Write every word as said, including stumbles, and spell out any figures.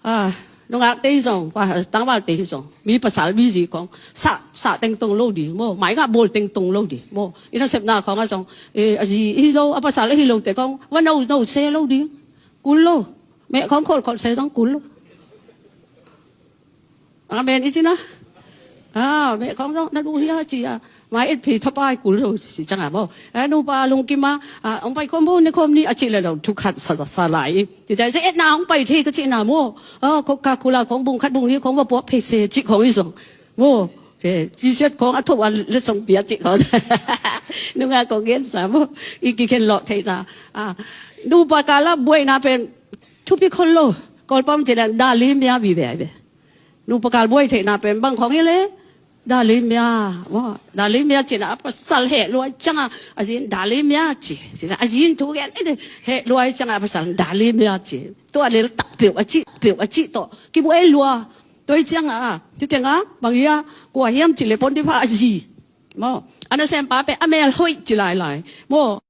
Ah, nungakte hi zong, pa, tangvalte hi zong, mi pasal mi zi khawng sah, sah tengtong lo ding maw, maingah bawl tengtong lo ding maw. I nasepna khawngah zong, eh, a zi hi lo, a pasal hi lote khawng va no no se lo ding. Kul lo. Meh khawng kholh kholh se zong kul lo. Amen i ci na. Ah, meh khawng zong na lu hi a ci a, mai et phei thapai kul lo ci ciangah maw, eh, nupa lungkim a, ah, hong pai khawm bo, ne khawm ni a cih leh lo thu khat sa, sa lai. Ci ciang, ci etna hong pai thei ka cihna maw. Ah, Coca-Cola khawng bung khat bung ni khawng va puak phei se cih khawng hi zong maw. Ci siat khawng a tho a letsong pia cih khawng. Nungak khawng gensa maw. I kikhen lawh theihna. Ah, nupa kal a buaina pen thupi khol lo. Kawlpau cih leh dalimia vive ve. Nupa kal buai theihna pen bang khawng hi leh dalimia. Maw, dalimia cihna a pasal heh luai ciangah a zi in dalimia ci. A zi in thu gen, heh luai ciangah a pasal dalimia ci. Tua lel tak peuh a cih, peuh a cih tawh kibuai lua. Tua hi ciangah, ci ciangah, bang hi a, kua hiam cih leh Potifar a zi maw, a nasempa pen a mel hoih ci lailai maw.